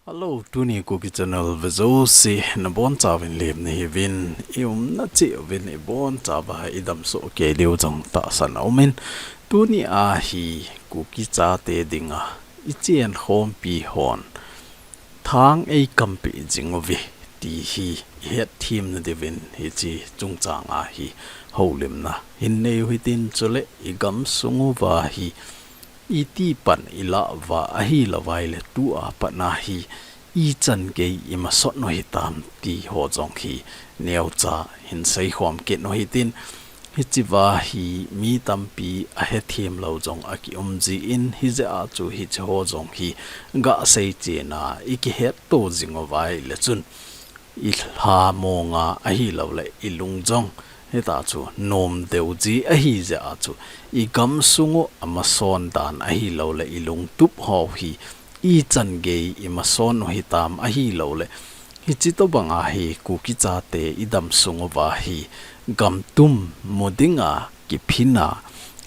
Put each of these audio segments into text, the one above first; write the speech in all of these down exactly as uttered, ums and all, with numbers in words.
Hello, tuni Kuki Channel vejouse nabonchauvin lemna hiuvin, iumna cheh uvin ibonchauva idam soh kei diu jong tahsan aumin, tuni a hi Kuki chate dinga ichen khompi hon thang eikampeh jing uve ti hi ihetthem na diuvin hiche chungchang a hi houlimna hin nei u hitin, chule igamsung uva hi iti pan ilah uva ahilouva ahile tua pat a hi ichan gei imasot u hitam ti ho jong hi neocha hin seikhom kit u hitin, hichea hi mi tampi ahethem lou jong akium jin, hijeh a chu hiche ho jong hi gasei chena ikihetto jing uva ahile chun ilha monga ahilouleh ilung jong hita chu nom deu ji ahijeh a chu igamsung u amason dan ahilouleh ilungtup ho hi ichan gei imason u hitam ahilouleh hiche tobanga hi Kuki chate idamsung uva hi gamtum mu dinga kiphinna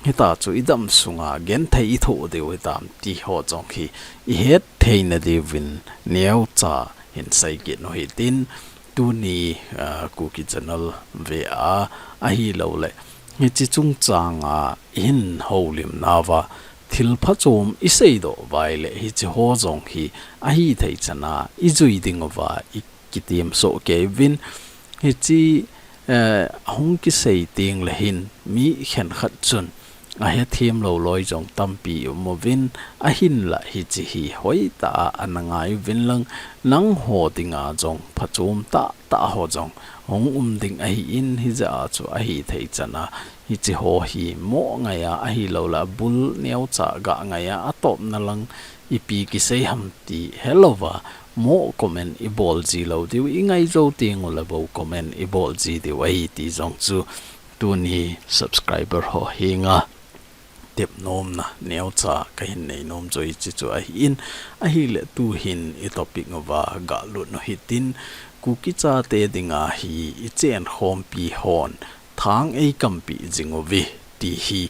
hita chu idamsunga genthei ithoh diu hitam ti ho jong hi ihetthei na diuvin neocha hin sei kit u hitin, tuni, ah, Kuki Channel ve a ahilouleh hiche chungchang a ihin houlimnauva thil phachom iseidoh uva ahile hiche ho jong hi ahithei chan a ijui ding uva ikitem soh kei uvin, hiche, eh, hung kisei tengle hin mi khenkhat chun ahethem lou loi jong tampi um uvin, ahinlah hiche hi hoitah a ana ngai uvin lang, nangho dinga jong phachom tahtah ho jong hung um ding ahin, hijeh a chu ahithei chan a hiche ho hi mo ngai a ahilouleh abul neocha ga ngai a, atopna lang ipi kisei ham ti helouva mo comment ibol ji lou diu, ingai jou tenguleh bou comment ibol ji diu ahi ti jong chu tuni subscriber ho henga tepnomna neocha kahin nei nom chu hiche chu ahin, ahile tuhin itopic uva galut u hitin, Kuki chate dinga hi ichen khompi hon thang eikampeh jing uve ti hi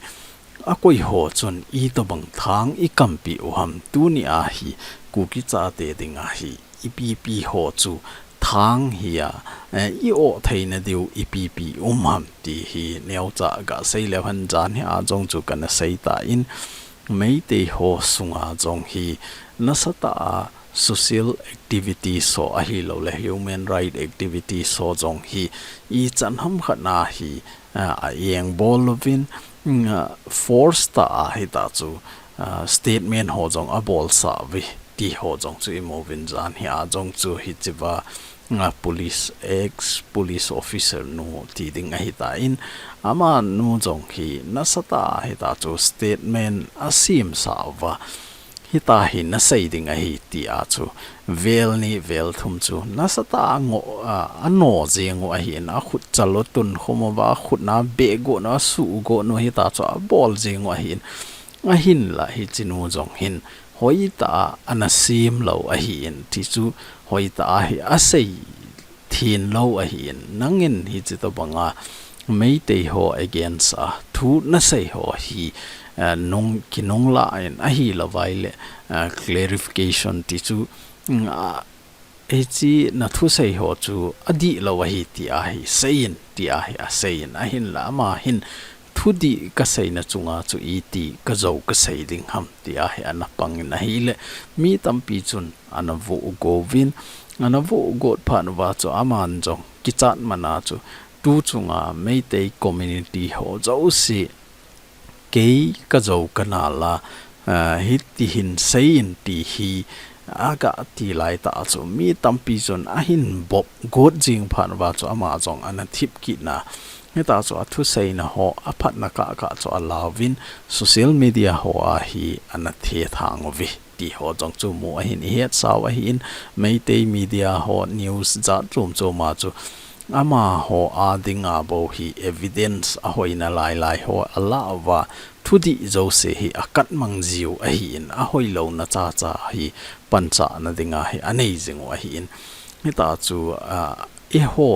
akoi ho chun itobang thang ikampeh u ham, tuni a hi Kuki chate dinga hi ipi ipi ho chu thang hi a, eh, i-oh theina diu ipi ipi um ham ti hi neocha gasei leu hen, jan hi a jong chu kana seitan, Meitei ho sunga jong hi nasatah a social activities ho ahilouleh human right activities ho jong hi ichan hamkhat a hi, ah, a-engbol uvin, mm, ah, force tah a hita chu, ah, statement ho jong abolsah uve ti ho jong chu imu uvin, jan hi a jong chu hichea, ah, police, ex police officer nu ti ding ahitan, amanu jong hi nasatah a hita chu statement asemsah uva, hita hi nasei ding ahi tia chu vel ni vel thum chu nasatah a ngo, a, ano jeng u ahin, akhut chal u tunkhum uva, akhut na beh got u, asuh got u hita chu abol jeng u ahin, ahinlah hiche nu jong hin hoitah a ana sem lou ahin, ti chu hoitah a hi asei thin lou ahin, nangin hiche tobanga Meitei ho against a thu nasei ho hi, eh, nung, kinunglah in ahilouva ahile, eh, clarification ti chu, mm, ah, hiche nathusei ho chu adihlou ahi tia hi seiyin tia hi aseiyin, ahinlah ama hin thudih kaseina chunga chu iti kajou kasei ding ham tia hi ana pangin ahile, mi tampi chun ana voh go uvin, ana voh got phat uva chu aman jong kichat man a chu, tu chunga Meitei community ho jouse kei kajou kanal a, ah, hiti hin seiyin ti hi aga ti laitah a chu mi tampi chun ahin bop got jing phat uva chu ama jong ana thip kit na, hita chu athuseina ho aphatna kah kah chu alauvin social media ho a hi ana thethang uve ti ho jong chu mu ahin, ihetsau ahin, Meitei media ho news jat chom chom a chu amaho a dinga bou hi evidence ahoina lai lai ho ala uva, thudih jouse hi akat mang jiu ahin, ahoilouna chacha hi panchah na dinga hi anei jing u ahin, hita chu, ah, eiho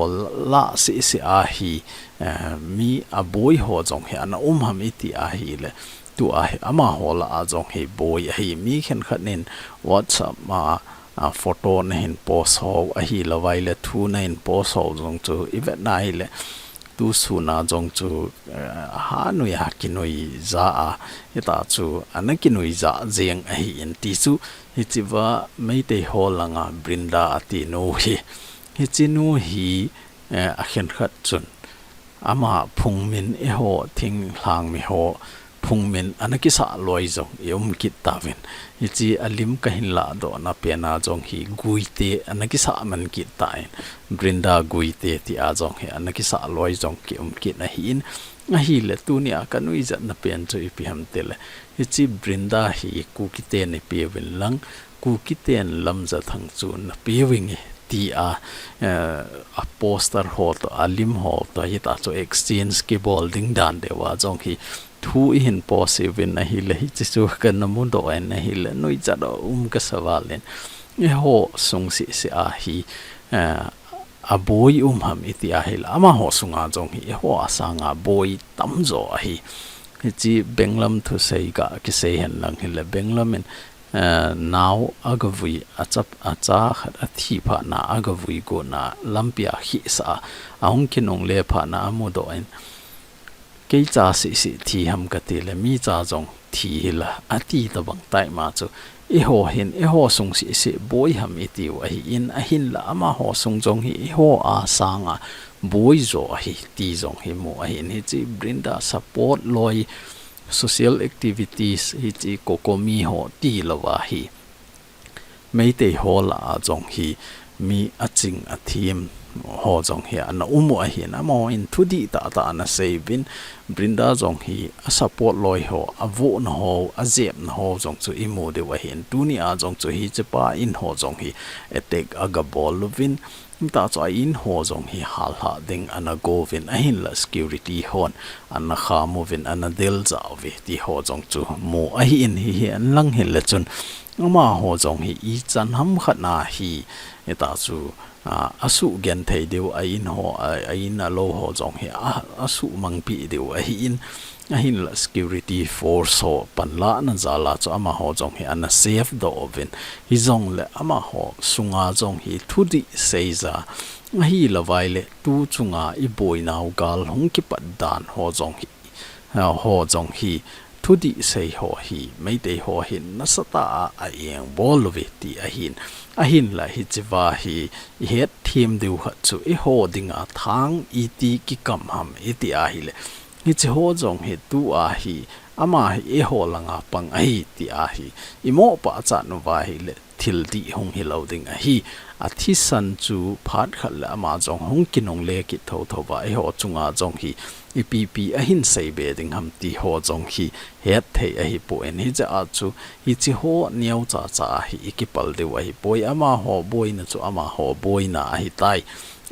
lah seh seh a hi, eh, mi aboi ho jong hi ana um ham iti ahile, tua hi amaho lah a jong hi boi ahi, mi khenkhat in WhatsApp a a, photo nahin post ho, ahilouva ahile thu nahin post ho jong chu ivet na ahile, tu suna jong chu, eh, hanui a kinui ja a, hita chu ana kinui ja jeng ahin ti chu, hichea Meitei ho langa Brinda ati nu hi, hiche nu hi, eh, akhenkhat chun ama phungmin eiho thinglhang mi ho phungmin ana kisah loi jong i um kit tauvin. Hiche alim kahin lahdoh na pen a jong hi Guite ana kisah man kit tan. Brinda Guite tia jong hi ana kisah loi jong ki um kit ahin. Ahile tunia ka nuijat na pen chu ipi ham tile, hiche Brinda hi Kukiten ipeuvin lang, Kukiten Lamjathang chu napeu inge tia, eh, a poster ho toh, alim ho toh, hita chu exchange kibol ding dan deuva jong hi thu ihin post uvin ahile, hiche chu kana mudoh in ahile, nuijat a um kasa val in. Eiho sung sese a hi, eh, aboi um ham iti ahile, amaho sunga jong hi eiho a sanga boi tamjo ahi. Hiche Benglam thusei ga kisei hen lang hile, Benglam in, eh, nao agavui, achap, acha khat athi phat na agavui got na lampi a khisah a, ahung kinungle phat na amudoh in, kei cha sese thi ham kati le, mi cha jong thi hila ati tabang tai ma chu, eiho hin, eiho sung sese boi ham itiu ahin, ahinla amaho sung jong hi eiho a sanga boi jo ahi ti jong hi mu ahin. Hiche Brinda support loi, social activities, hiche COCOMI ho tilouva hi Meitei ho lah a jong hi mi aching athem ho jong hi ana um u ahin, amahon thudih tahtah ana sei uvin, Brinda jong hi a support loi ho, avohna ho, ajepna ho jong chu imu diu ahin, tunia jong chu hichepa in ho jong hi attack agabol uvin, hita chu a in ho jong hi halhah ding ana go uvin, ahinla security hon ana kham uvin, ana del jah uve ti ho jong chu mu ahin, hihen lang hile chun amaho jong hi ichan ham khat na hi, hita chu, a, asuh genthei diu, a in ho, a, a in alou ho jong hi, a, asuh mangpi diu ahin, ahinla security force ho panlahna jal a chu amaho jong hi ana safe doh uvin, hijongle amaho sunga jong hi thudih seija, ahilouva ahile tu chunga iboinau gal hung kipat dan ho jong hi, a, ho jong hi thudih sei ho hi Meitei ho hin nasatah a a-engbol uve ti ahin, ahinla hichea hi ihet them diu khat chu eiho dinga thang iti kikam ham iti ahile, hiche ho jong hi tua hi ama hi eiho langa pang ahi ti ahi, imoh pachat uva ahile thildih hung hilou ding ahi. Athisan chu phat khat le ama jong hung kinungle kit thouthou va, eiho chunga jong hi ipi ipi ahin seibe ding ham ti ho jong hi hetthei ahipoi. Hijeh a chu hiche ho neocha cha a hi ikipal diu ahipoi. Amaho boina chu amaho boina ahitai.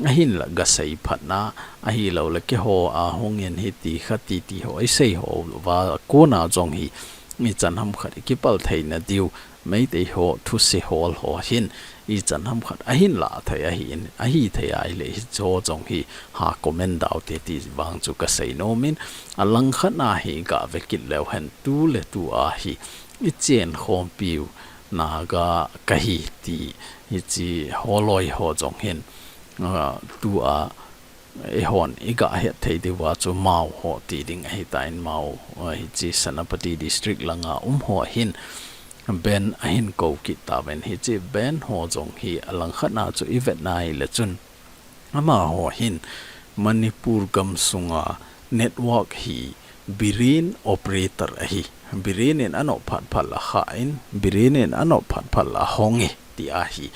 Ahinla gasei phatna, ahiloule keiho a hungin hiti khati ti ho isei hou va kona jong hi ichan ham khat ikipal theina diu, Meitei ho thuse hol ho hin ichan ham khat ahin lah thei ahin, ahithei ahile hiche ho jong hi ha comment dau te ti vang chu kasei nomin, alangkhat na hi gave kit leu hen, tuletu a hi ichen khompiu Naga kahi ti hiche holoi ho jong hin, a, tua eihon iga hetthei diuva chu Mao ho ti ding ahitan, Mao, a, hiche Senapati District langa um ho hin ban ahin kou kit tauvin, hiche ban ho jong hi alangkhat na chu ivet na ahile chun, amaho hin Manipur gamsunga network hi Biren operator ahi. Biren in anop phatphat la kha in, Biren in anop phatphat la hong e, ti ahi.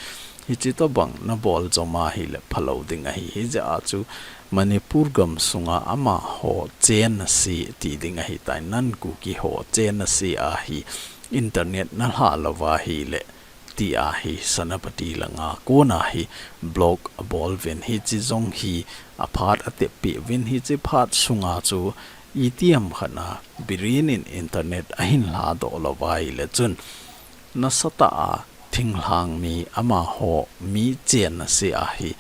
Hiche tobang nabol jom ahile phalou ding ahi. Hijeh a chu Manipur gamsunga amaho chenna se ti ding ahitan, non Kuki ho chenna se ahi. Internet nalha louva ahile, ti ahi, Senapati langa kona hi block abol uvin, hiche jong hi aphat atep peh uvin, hiche phat sunga chu itiham khat na Biren in internet ahin lhadoh louva ahile chun nasatah a thinglhang mi amaho mi chenna se ahi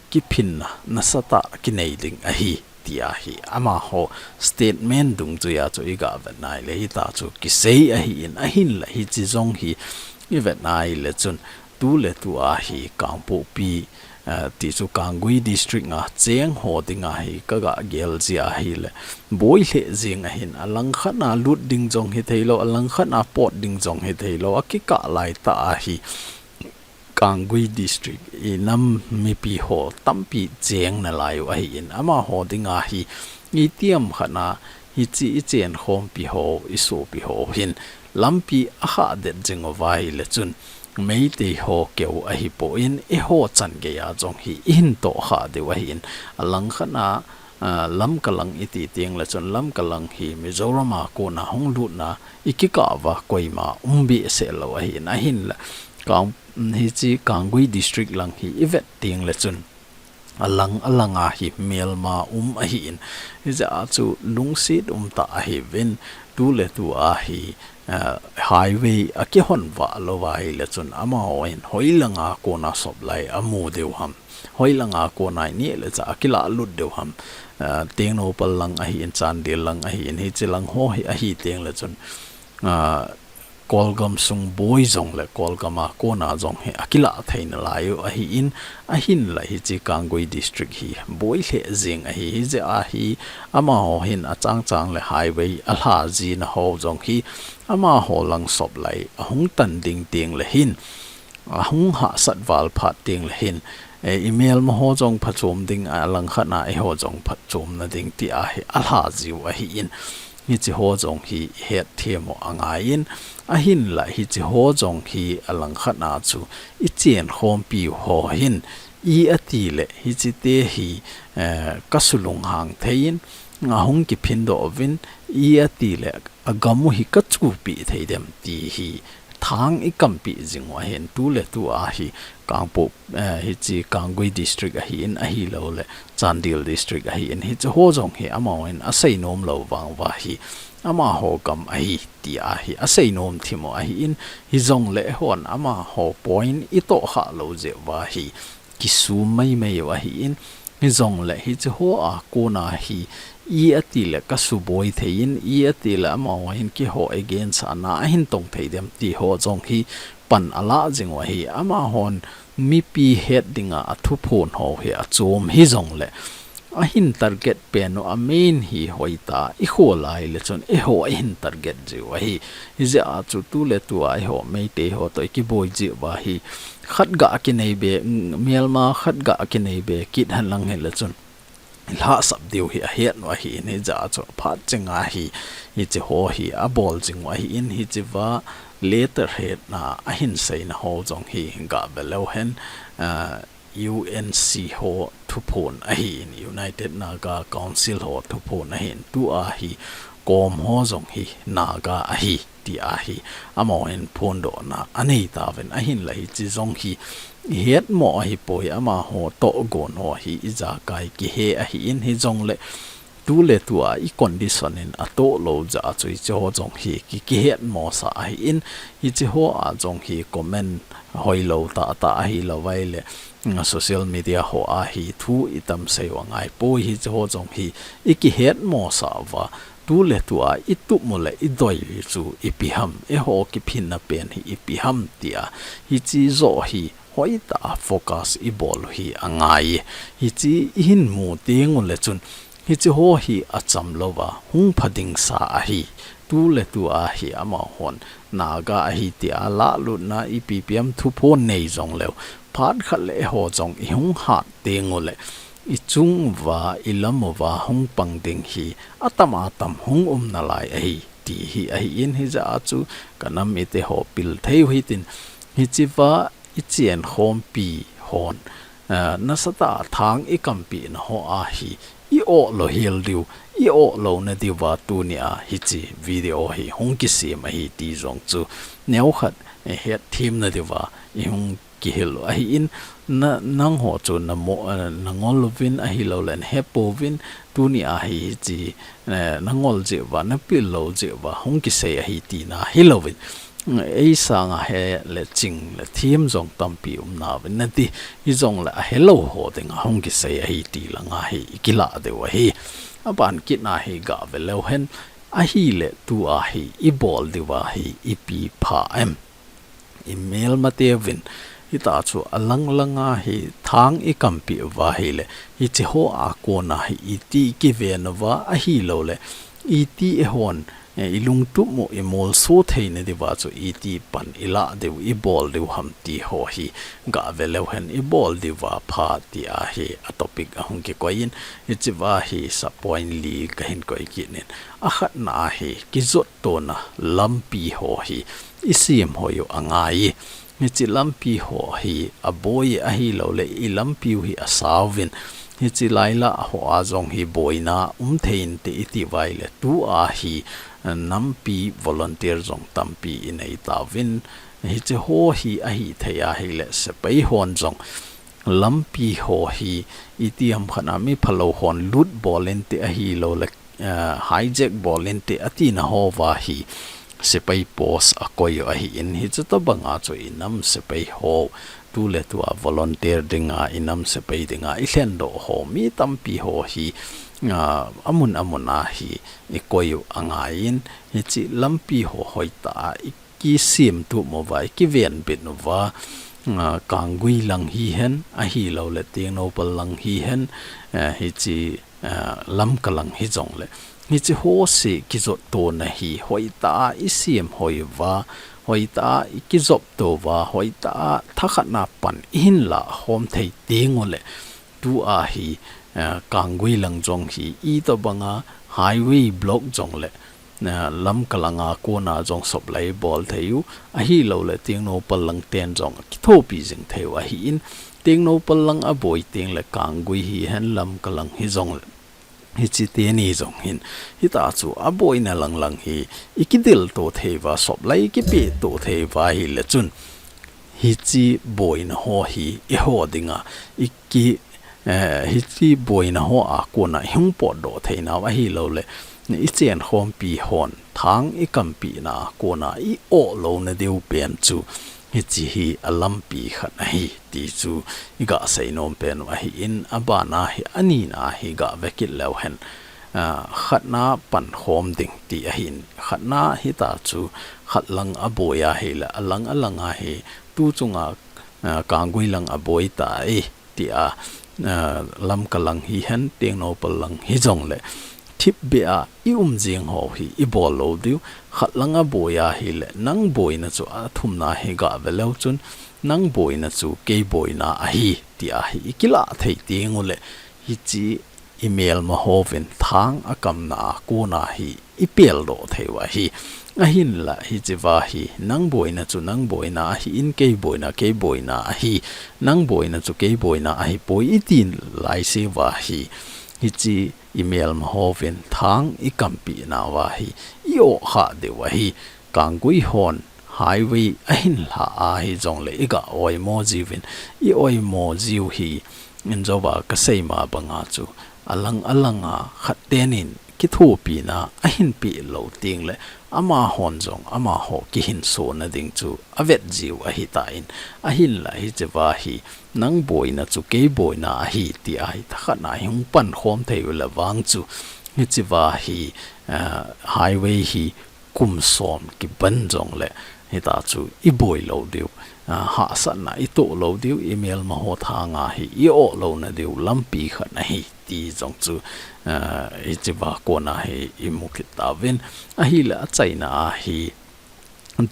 kiphinna nasatah kinei ding ahi, ti ahi. Amaho statement dungjuia chu iga vet na ahile hitia chu kisei ahin, ahinla hiche jong hi ivet na ahile chun tu le tu a hi Kangpokpi, eh, ti chu Kanggui District a cheng ho ding a hi ka ga gel jia ahile, boi lheh jeng ahin, a langkhat a lut ding jong hi thei lo, a langkhat a pot ding jong hi thei lo, a kikah lai ta a hi Kanggui District i nam mipi ho tampi cheng nalai u ahin, amaho ding a hi itiham khat a hichi i chenkhompi ho, i sopi ho hin lampi a khah det jing uva ahile chun Meitei ho keu ahipoi, eiho chan gei a jong hi i hin toh khah diu ahin, a langkhat a, ah, Lamka lang i ti teng le chun Lamka lang hi Mizoram a kon a hung lut na i kikah uva koima um behseh lou ahin, ahinla Kang-, hichi Kanggui District lang hi i vet teng le chun a lang a lang a hi melma um ahin, hijeh a chu lungset um tah ahiuvin, tu le tu a hi, eh, highway a kihon vah lou va ahile chun amaho hin hoilang a kon a sop lai a mu diu ham, hoilang a kon a i neh le chah a kilah lut diu ham, eh, Tengnoupal lang ahin, Chandel lang ahin, hichi lang ho hi ahi teng le chun, ah, Kolgam sung boi jong le Kolgam a kon a jong hi a kilah thei nalai u ahin, ahinla hichi Kanggui District hi boi lheh jeng ahi, hijeh a hi amaho hin a chang chang le highway a lha jina ho jong hi amaho lang sop lai a hung tan ding teng le hin, a hung hahsat val phat teng le hin, eh, i melma ho jong phachom ding, a langkhat a eiho jong phachom na ding ti a hi a lha jiu ahin, hichi ho jong hi i het them u angaiyin, ahinla hichi ho jong hi a langkhat a chu i chenkhompi u ho hin i ati le hichi te hi, eh, ka sulunghang thei in, a hung kiphin doh uvin, i ati le a gam u hi ka chupi thei dem ti hi thang i kampi jing u ahin, tu le tu a hi Kangpok-, eh, hichi Kanggui District ahin, ahilou le Chandel District ahin, hichi ho jong hi amaho hin a seinom lou vang uva hi amaho gam ahi ti a hi a seinom thim u ahin, hijong le eihon amaho point i toh khah lou jeh uva hi kisum mai mai u ahin, hijong le hichi ho a kon a hi i ati le ka suboi thei in, i ati le amaho hin keiho against a na a hin tong thei dem ti ho jong hi pan a lah jing u ahi, amahon mipi het ding a a thuphon ho hi a chom hijong le a hin target pen u a main hi hoitah i kholai le chun eiho a hin target jiu ahi. Hijeh a chu tu le tu a eiho Meitei ho toh i kiboi jeh uva hi khat ga kinei be, melma khat ga kinei be kit hen lang hile chun lhahsap diu hi a het u ahin, hijeh a chu phat cheng a hi hichi ho hi a bol jing u ahin, hichi va letterhead na a hin seina ho jong hi ga ve leu hen, ah, U N C ho thuphon ahin, United Naga Council ho thuphon ahin, tu a hi kom ho jong hi Naga ahi ti a hi amaho hin phondohna a nei tauvin, ahinla hichi jong hi i hetmo ahipoi, amaho tohgon ho hi i jakai kihe ahin, hijong le tu le tu a i condition in a toh lou jeh a chu hichi ho jong hi ki, kihetmo sa ahin, hichi ho a jong hi comment hoilou tah tah ahilou vai le, mm, social media ho a hi thu i tam sei u angai poi, hichi ho jong hi i kihetmo sa uva, tu le tu a i tup u le i doi u chu ipi ham, eiho kiphinna pen hi ipi ham ti a hichi joh hi hoitah a focus i bol u hi angai. Hichi i hin mu teng u le chun hichi ho hi a cham lou va hung pha ding sa ahi. Tu le tu a hi amahon Naga ahi ti a lahlutna ipi pi ham thuphon nei jong leu, phat khat le eiho jong i hung hat teng u le i chung uva, i lam uva hung pang ding hi atam atam hung um nalai ahi ti hi ahin, hijeh a chu ka nam mite ho pil thei u hitin, hichi va i chenkhompi hon, eh, nasatah a thang i kampina ho a hi i oh lou hel diu, i oh louna diuva tuni a hichi video hi hung kisem ahi ti jong chu neokhat, eh, hetthemna diuva i hung kihil u ahin, na, nangho chu na mo, eh, na ngol uvin ahilou le na hepouvin, tuni a hi hichi, eh, na ngol jeh uva, na pil lou jeh uva hung kisei ahi tina hilouvin, ei sanga he le ching le them jong tampi um nauvin nati, hijong le a helou ho dinga hung kisei ahi ti langa hi i kilah diu ahi. Aban kit na hi ga ve leu hen, ahile tu a hi i bol diuva hi ipi pha em? I melmate uvin, Hita chu alang langa hi thang i kampeh uva ahile, hiche ho a kona hi iti i kiven uva ahilou le, iti eihon, eh, i lungtup u i molso theina diuva chu iti pan i lah diu, i bol diu ham ti ho hi gave leu hen i bol diuva pha ti ahi a topic ahung kikoi in, hichea hi sub point li kahin koi kit in. Akhatna ahi, kijot tona lampi ho hi i sem hoi u angai. Hiche lampi ho hi aboi ahilou le i lampi u hi asauvin. Hiche lailah ho a jong hi boina um thei inte i ti uva ahile tua hi, eh, nampi volunteer jong tampi i nei tauvin. Hiche ho hi ahithei ahile sepai hon jong lampi ho hi iti ham khat a mi phalou hon lut bol inte ahilou le, eh, hijack bol inte atina ho uva hi sepai post akoi u ahin, hichu tobanga chu i nam sepai ho, tu le tua volunteer dinga, i nam sepai dinga i lhendoh ho mi tampi ho hi, ah, amun amun a hi i koi u angai in, hiche lampi ho hoitah a i kisem tup uva, i kiven bit uva, ah, Kanggui lang hihen, ahilou le Tengnoupal lang hihen, eh, hiche, eh, Lamka lang hijong le. Hiche ho se kijot tona hi, hoitah a i sem hoi uva, hoitah a i kijop to uva, hoitah a thakhatna pan i hin lah khom thei teng u le. Tua hi, eh, Kanggui lang jong hi i tobanga highway block jong le, eh, Lamka langa kona jong soplai bol thei u, ahilou le Tengnoupal lang ten jong kithopi jing thei u ahin, Tengnoupal lang aboi teng le Kanggui hihen Lamka lang hijong le. Hiche teni jong hin, hita chu aboina lang lang hi i kidel to thei uva, soplai i kipe to thei uva ahile chun, hiche boina ho hi eiho dinga i ki, eh, hiche boina ho a kona i hung potdoh thei nau ahilou le, i chen khompi hon thang i kampeh na a kona i oh louna diu pen chu hiche hi alampi khat ahi ti chu i gasei nom pen u ahin, abana hi, anina hi gave kit leu hen, ah, khatna pan khom ding ti ahin, khatna hita chu khat lang aboi ahile, alang alang a hi tu chunga, ah, Kanggui lang aboi tai, tia, ah, Lamka lang hihen, Tengnoupal lang hijong le, thipbeh a i um jing ho hi i bol lou diu, khat lang aboi ahile, nang boina chu athumna hi gave leu chun, nang boina chu kei boina ahi, tia hi i kilah thei teng u le, hiche i melma hovin thang akamna a kona hi i peldoh thei u ahi. Ahinla hichea hi, nang boina chu nang boina ahin, kei boina kei boina ahi, nang boina chu kei boina ahipoi i tin laiseuva hi, hiche i melma hovin thang i kampeh nauva hi i oh kha diu ahi. Kanggui hon highway ahin lha ahi jongle i ga oimo jiuvin, i oimo jiu hi, injouva ka seima banga chu alang alanga khat tenin kithopina ahin peh lou tengle, amahon jong amaho kihinsona ding chu avet jiu ahitan, ahinla hichea hi nang boina chu kei boina ahi tia hi thakhat a hi hung pankhom thei u le vang chu, hichea hi, ah, highway hi kum som kiban jongle, hita chu i boi lou diu, ah, hahsatna i toh lou diu, i melma ho thanga hi i oh louna diu lampi khat ahi ti jong chu, ah, hichea kona hi i mu kit tauvin, ahile achaina a hi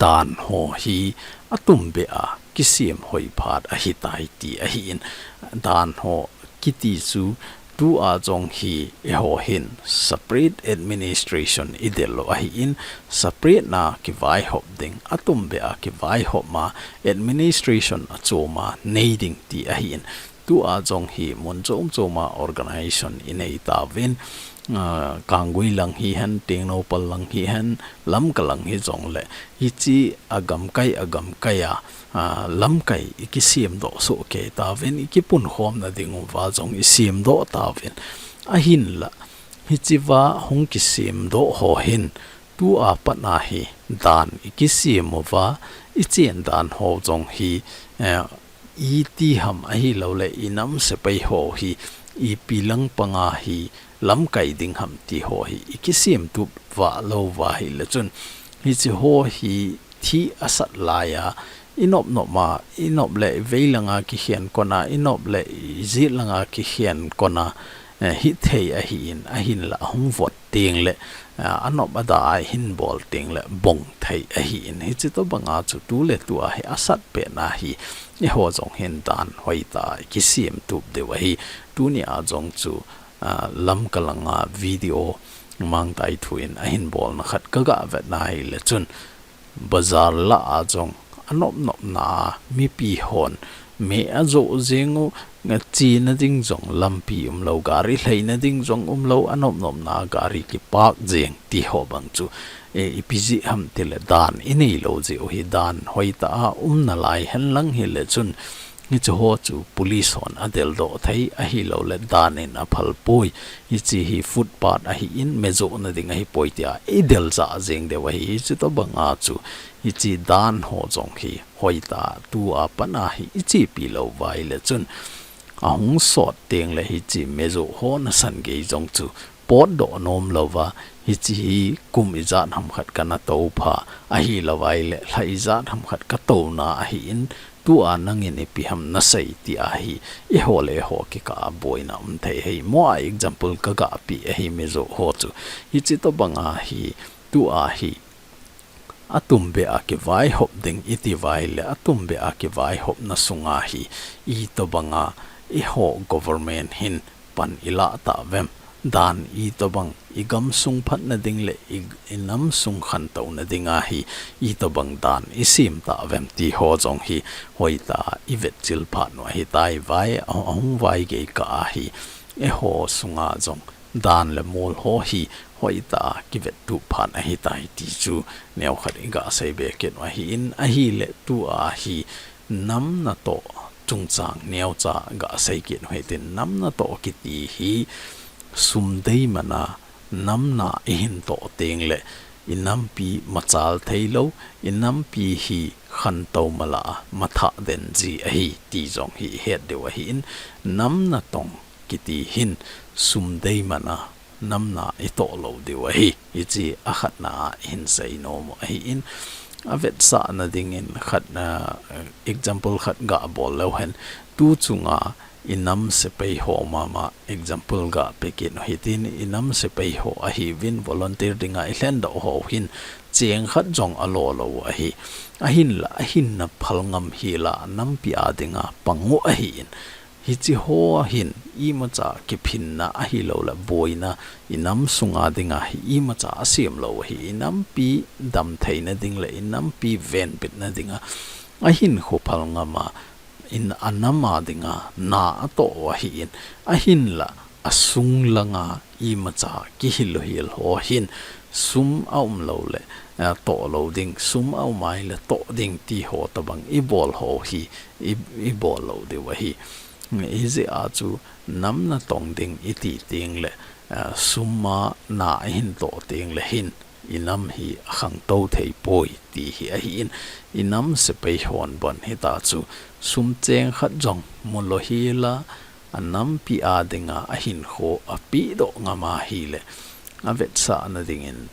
dan ho hi atumbeh a kisem hoi phat ahitai ti ahin, dan ho kiti chu tua jong hi eiho hin separate administration i del u ahin, separate na kivaihop ding, atumbeh a kivaihop ma administration achom a nei ding ti ahin, tua jong hi mun chom chom a organization i nei tauvin, ah, Kanggui lang hihen, Tengnoupal lang hihen, Lamka lang hijongle, hiche a gamkai a gamkai a, ah, lamkai i kisemdoh soh kei tauvin, i kipunkhomna diuva jong i semdoh tauvin. Ahinla, hichea hung kisemdoh ho hin, tua pat a hi dan i kisem uva, i chen dan ho jong hi, eh, iti ham ahilouleh i nam sepai ho hi, ipi lang panga hi lamkai ding ham ti ho hi i kisemtup vah lou uva ahile chun, hiche ho hi thi asat laiya, i nop nop ma, i nop le i vei langa kikhen kona, i nop le i jet langa kikhen kona, eh, hithei ahin, ahinla ahung vot teng le, eh, anop ada a hin bol teng le bong thei ahin. Hichi tobanga chu tu le tu a hi asat pena hi, eiho jong hin dan hoitah a i kisem tup diu ahi. Tuni a jong chu, ah, Lamka langa video Mangtai thu in ahin bolna khat ka ga vetna hi le chun, bazar lah a jong anop nop na a mipi hon me ajoh jeng u, chena ding jong lampi umlou, gari lheina ding jong umlou, anop nop na a gari kipark jeng ti ho bang chu, eh, ipi jeh ham tile dan i neilou jeh u hi. Dan hoitah a um nalai henlang hi le chun, hichi ho chu police hon adeldoh thei, ahilou le dan in aphal poi. Hichi hi footpath ahin, me johna ding ahipoi tia i del jah jeng diu ahi. Hichi tobanga chu, hichi dan ho jong hi hoitah a tu a pat a hi i chepi lou uva hi le chun, ahung sot teng le hichi me joh ho nasan gei jong chu potdoh nom louva, hichi hi kum ijat ham khat kana tou pha, ahilou vai le lha ijat ham khat ka touna ahin, tu a nangin ipi ham nasei ti ahi, eiho le eiho kikah a boina um thei ahi. Mo a example ka ga pe ahi, me joh ho chu. Hichi tobanga hi, tu a hi, atum beh a kivaihop ding i ti uva hi le, atum beh a kivaihopna sunga hi, itobanga eiho government hin pan i lah tah uvem, dan itobang i gamsung phatna ding le i, i namsung khantouna dinga hi, itobang dan i sem tah uvem ti ho jong hi hoitah a i vetchil phat u ahitai. Vai, a, ahung vai gei kah a hi, eiho sunga jong dan le mol ho hi hoitah a kivettup phat ahitai ti chu neokhat i ga sei be kit u ahin, ahile tu a hi nam natoh chungchang neocha ga sei kit u hitin, nam natoh kiti hi sum deiman a nam na i hin toh teng le i nampi machal thei lou, i nampi hi khantou mala a mathah den ji ahi ti jong hi i het diu ahin, nam natong kiti hin sum deiman a nam na i toh lou diu ahi. Hichi a khatna a i hin sei nom u ahin, a vetsahna dingin khatna, example khat ga bol leu hen, tu chunga i nam sepai ho mama example ga pe kit u hitin, i nam sepai ho ahiuvin volunteer dinga i lhendoh ho hin cheng khat jong alo lou u ahi. Ahinla, ahinna phal ngam hi la nampi a dinga pang u ahin, hichi ho hin imacha kiphinna ahilou le boina i nam sunga dinga hi imacha asem lou u ahi. I nampi damtheina ding le i nampi venbitna dinga ahinkho phal ngam a, in a nam a dinga na atoh u ahin, ahinla asung langa imacha kihil u hel ho hin sum a um lou le, eh, toh lou ding, sum a um a hi le toh ding ti ho tobang i bol ho hi i, i bol lou diu ahi. Hijeh a chu nam natong ding i ti teng le, eh, sum a na i hin toh teng le hin i nam hi a khangtou thei poi ti hi ahin, i nam sepai hon bon hita chu sum cheng khat jong mu lou hi la, a nampi a dinga ahinkho a pedoh ngam a hi le, a vetsahna dingin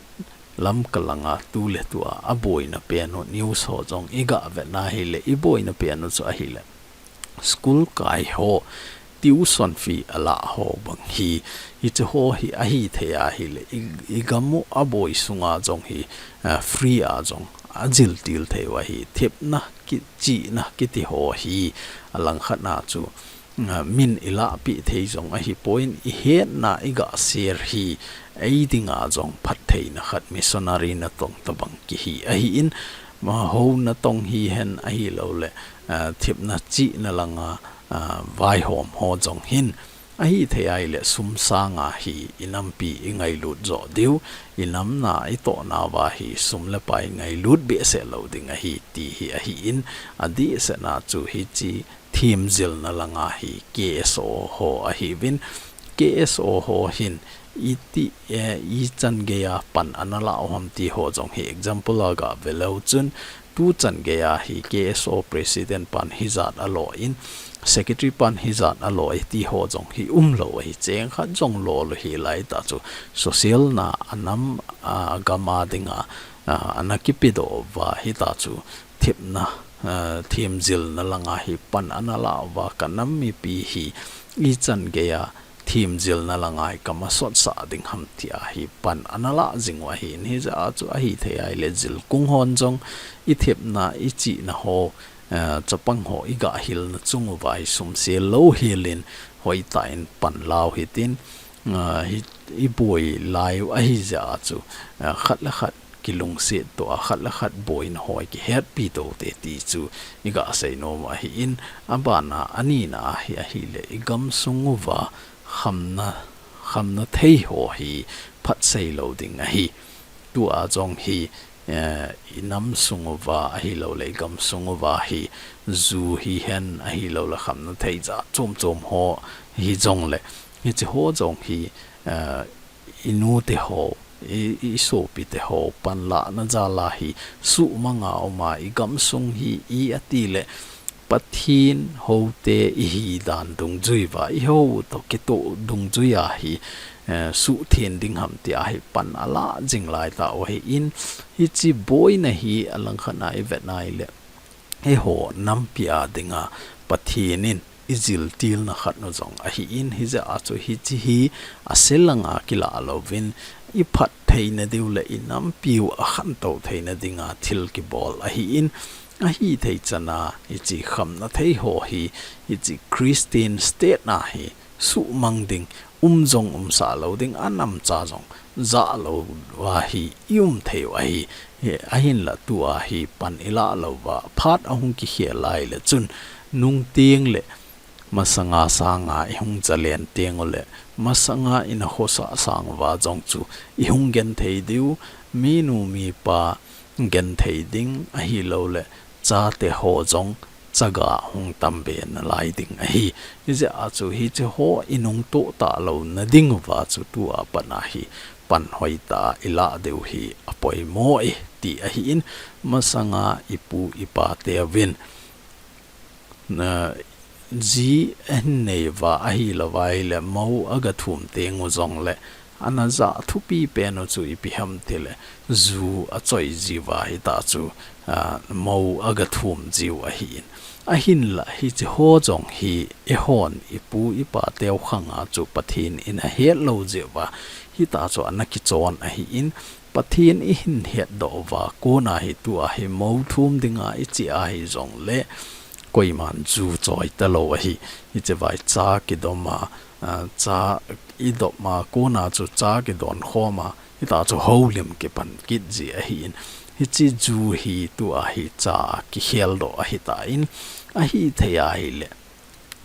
Lamka langa tu le tu a, a boina pen u news ho jong i ga vetna hi le, i boina pen u chu ahi le, school kai ho tuition fee a lah ho bang hi, hichi ho hi ahi thei a hi le, i, i gam u a boi sunga jong hi, ah, free a jong a jil til thei u ahi. Thepna ki, chihna kiti ho hi a langkhat na chu, ah, min i lahpeh thei jong ahi poi, i hetna i ga share hi ei dinga jong phattheina khat missionary natong tobang kihi ahin, ma ho natong hihen ahilou le, ah, thepna chihna langa, ah, vaihom ho jong hin, ahi thei a hi le sum sanga hi i nampi i ngailut joh diu, i nam na i toh nauva hi sum le pai ngailut behseh lou ding ahi ti hi ahin, adehset na chu hichi themjilna langa hi K S O ho ahiuvin, K S O ho hin iti, eh, ichan gei a pan ana lah u ham ti ho jong hi example a ga ve leu chun, tu chan gei a hi K S O president pan hijat a lo in, secretary pan hijat a lo e ti ho jong hi um lou ahi. Cheng khat jong lo lou hi lai ta chu, social na a nam, a gam a dinga, a, ana kipedoh uva hita chu thepna eh, themjilna langa hi pan ana lah uva, ka nam mipi hi ichan geiya themjilna langa hi ka masot sah ding ham tia hi pan ana lah jing u ahin, hijeh a chu ahithei ahile jilkung hon jong ithepna, ichihna ho, eh, chapang ho igah hilna chung uva hi sum sel lou helin hoitah in pan lau hitin, eh, hi, iboi lai u ahijeh a chu, eh, khat le khat kilungset toh a, khat le khat boina ho hi kihetpi toute ti chu igah seinom u ahin, abana, anina ahi, ahile igamsung uva khamna, khamna thei ho hi phatsei lou ding ahi. Tua jong hi, eh, inam sung uva ahilouleh igamsung uva hi, ju hihen ahilouleh khamna thei jat chom chom ho hijongle, hiche ho jong hi, eh, inute ho, i, isopite ho panlahna jal a hi suhmanga uma, igamsung hi i atile Pathen houte ihi dan dungjui uva, ihou toh kitoh dungjui a hi, eh, suhtheng ding ham tia hi pan alah jing laitah u ahin, hiche boina hi alangkhat a ivet ahile, eiho nampi a dinga Pathen in ijiltilna khat u jong ahin, hijeh a chu hiche hi ase langa kilah louvin, iphat theina diu le inampiu akhantou theina dinga thil kibol ahin, ahithei chana hiche khamna thei ho hi, hiche Christian state na hi suhmang ding, um jong umsah lou ding, anamcha jong jah lou uva hi ium thei u ahi. Hi, ahinla tua hi pan ilah lou uva, phat ahung kikhel ahile chun, nungteng le masanga sanga ihung chalen teng ule, masanga ina khosah sang uva jong chu ihung genthei diu, minu mipa genthei ding ahilouleh, chate ho jong chaga hung tambe nalai ding ahi. Hijeh a chu hiche ho inungtoh talouna ding uva chu tua pat a hi pan hoitah ilah diu hi apoimo e ti ahin, masanga ipu ipa teuvin, na, ji ahin nei uva ahilou ahile mou aga thum teng u jongle, ana jah thupi pen u chu ipi ham tile, ju achoi ji uva hitah chu, ah, mou aga thum jiu ahin. Ahinla hiche ho jong hi eihon ipu ipa teu khanga chu Pathen in ahet lou jeh uva, hitah chu ana kichon ahin, Pathen ihin hetdoh uva, kona hi tua hi mou thum dinga iche ahi jongle, koiman ju choi talou ahi. Hiche vai cha kidom a, a, cha idom a, kona chu cha kidon khom a, hitah chu houlim kipan kit ji ahin. Hiche ju hi tua hi cha kikheldoh ahitan, ahithei ahile,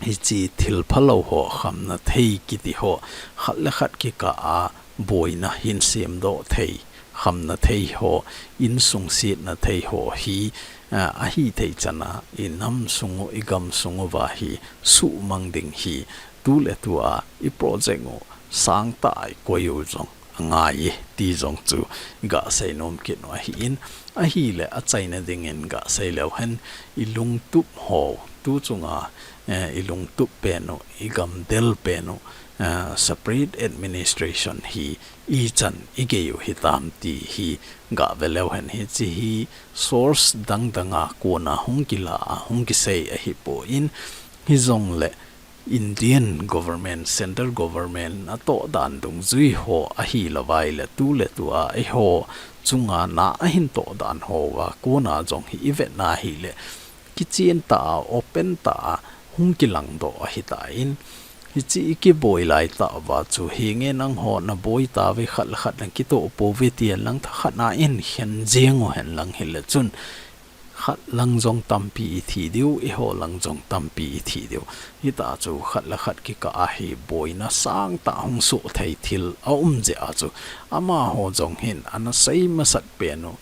hiche thil phalou ho, khamna thei kiti ho, khat le khat kikah a boina hin semdoh thei, khamna thei ho, insung setna thei ho hi, a, ahithei chana, inam sung u, igamsung uva hi suhmang ding hi, tuletua i project u sangtah a ikoi u jong angai e ti jong chu gah seinom kit u ahin, ahile achaina dingin gah sei leu hen, ilungtup ho, tu chunga, eh, ilungtup pen u, igamdel pen u, eh, separate administration hi ichan igei u hitam ti hi gah ve leu hen, hiche hi source dang danga kona hung kila a, hung kisei ahipoi, hijongle, Indian government, central government atoh dan dungjui ho ahilou ahile tuletua eiho chunga na ahin toh dan ho uva kona jong hi ivet ahile, kichen tah a, open tah a, hung kilangdoh ahitan, hiche ikiboi laitah uva chu, henge nangho naboi tauve, khat le khat nakitoh pouve tia lang thakhat na ihin khen jeng u hen lang hile chun, khat lang jong tampi ithi diu, eiho lang jong tampi ithi diu. Hitah chu khat le khat kikah a hi boina sangtah hung soh thei thil aum jeh a chu, amaho jong hin ana sei masat pen u,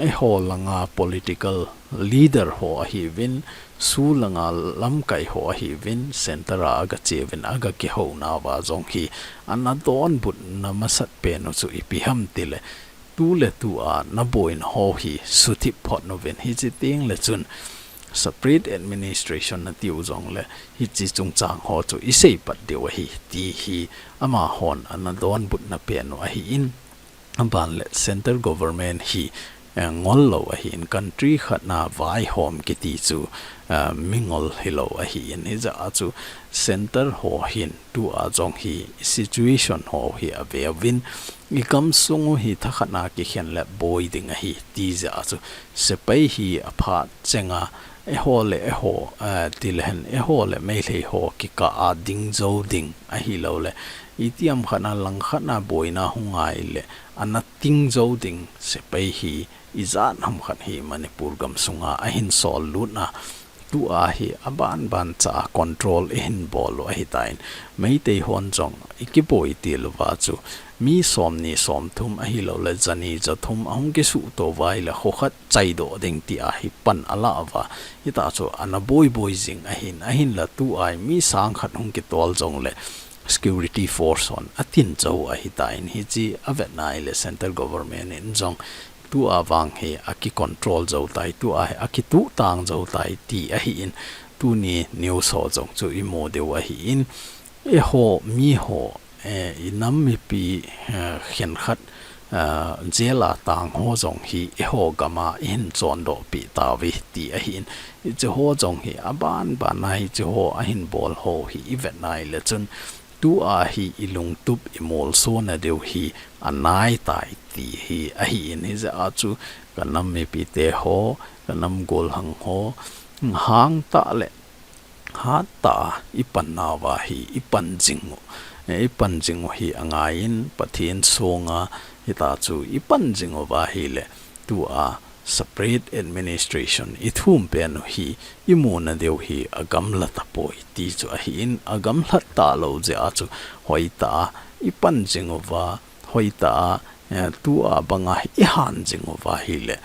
eiho langa political leader ho ahiuvin, su langa lamkai ho ahiuvin, center a aga cheuvin, aga kihouna uva jong hi ana donbutna masat pen u chu ipi ham tile, tuletua naboina ho hi suthip phot uvin, hiche tengle chun separate administration natiu jongle, hiche chungchang ho chu isei pat diu ahi ti hi amahon ana donbutna pen u ahin, aban le central government hi eh, ngol lou ahin, country khat na vaihom kiti chu, eh, mingol hilou ahin, hijeh a chu center ho hin tua jong hi situation ho hi aveuvin, i gamsung u hi thakhat na kikhen le boi ding ahi, ti jeh a chu sepai hi aphat chenga, eiho le eiho, eh, tilehen eiho le Meitei ho kikah a ding jou ding ahilouleh, itiham khat na langkhat na boina hung ngai le, ana ting jou ding sepai hi ijat ham khat hi Manipur gamsunga ahin sol lut na, tua hi abanban cha control ihin bol u ahitan, Meitei hon jong ikiboi til uva chu mi somni somthum ahilouleh jani jathum ahung kisuhto uva ahile kho khat chaidoh ding tia hi pan ala uva, hita chu ana boi boi jing ahin, ahinla tua hi mi sang khat hung kitol jongle security force hon atin jou ahitan, hiche avet na ahile central government in jong tua vang hi akicontrol jou tai, tua hi akituh tang jou tai ti ahin, tuni news ho jong chu imu diu ahin, eiho miho, eh, inam mipi, eh, khenkhat, eh, jail a tang ho jong hi eiho gam a ihin chondoh peh tauve ti ahin, hiche ho jong hi abanban a hiche ho ahin bol ho hi ivet na ahile chun, tua hi ilungtup imolso na diu hi anaitai ti hi ahin, hijeh a chu kanam mipite ho, kanam golhang ho, hangtah le hattah a ipan nauva hi ipan jing u, eh, ipan jing u hi angaiyin, Pathen songa hita chu ipan jing uva ahile tua separate administration ithum pen u hi imu na diu hi agamla tapoi ti chu ahin, agamlat talou jeh a chu hoitah a ipan jing uva, hoitah a, eh, tua banga ihan jing uva ahile,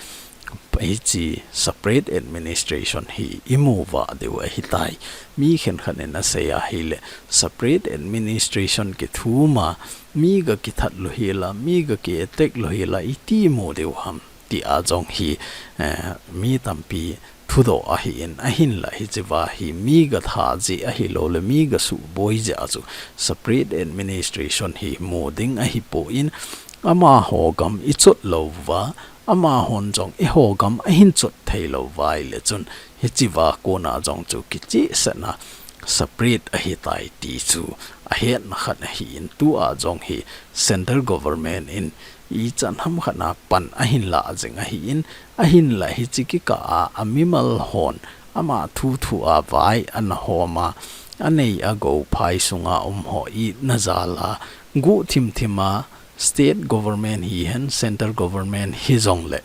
hiche separate administration hi imu uva diu ahitai. Mi khenkhat in asei ahile, separate administration kithum a, mi ga kithat lou hila, mi ga ki attack lou hila, iti mu diu ham tia jong hi, eh, mi tampi thudoh ahin, ahinla hichea hi mi ga tha jeh ahilouleh mi ga suboi jeh a chu separate administration hi mu ding ahipoi, amaho gam ichot lou uva, amahon jong eiho gam ahin chot thei lou uva ahile chun hichea kona jong chu kichehsetna separate ahitai ti chu ahetna khat ahin, tua jong hi central government in ichan ham khat na pan ahin lah jing ahin, ahinla hiche kikah a, amimal hon ama thuthu a vai ana hom a, anei agou phai sunga um ho itna jal a, guh thimthim a, state government hihen, central government hijongle,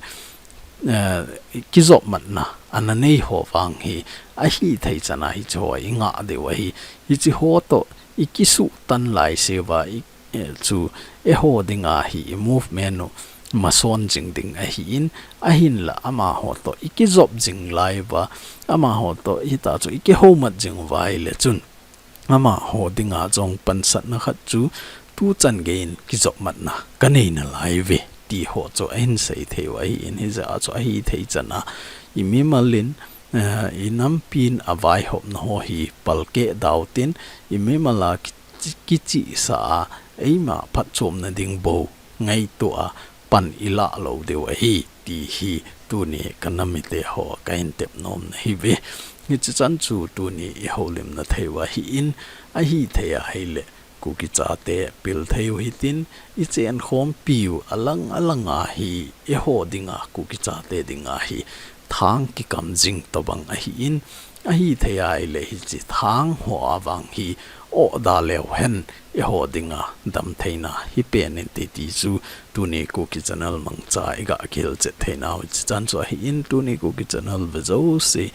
eh, kijopmatna ana nei ho vang hi, ahithei chan a hiche ho ingah diu ahi, hiche ho toh ikisuhtan laiseuva, i, eh, chu eiho dinga hi i movement u mason jing ding ahin, ahinla amaho toh ikijop jing lai uva, amaho toh hita chu ikihoumat jing uva ahile chun, amaho dinga jong pansatna khat chu tuchan geiyin kijopmatna kanei nalaiuve ti ho chu ahin seithei u ahin, hijeh a chu ahithei chan a, imimal in, eh, inampin avaihopna ho hi palkeh dautin, imimal a ki, kichehsah a, eima phatchomna ding bou ngaito a, pan ilah lou diu ahi, ti hi tuni kanam mite ho kahin tep nomna ahiuve. Hiche chan chu tuni ihoulimna thei u ahin, ahithei ahile, Kuki chate pil thei u hitin, ichenkhompiu alang alanga hi eiho dinga, Kuki chate dinga hi thang kikam jing tobang ahin, ahithei ahile hiche thang hoa vang hi ohda leuhen eiho dinga damtheina hipen inte ti chu tuni Kuki channel mangcha iga kihilchet theinau hiche chan chu ahin, tuni Kuki channel ve jouse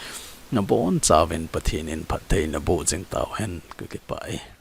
nabonchauvin Pathen in phatthei naboh jing tauhen, kakipah e.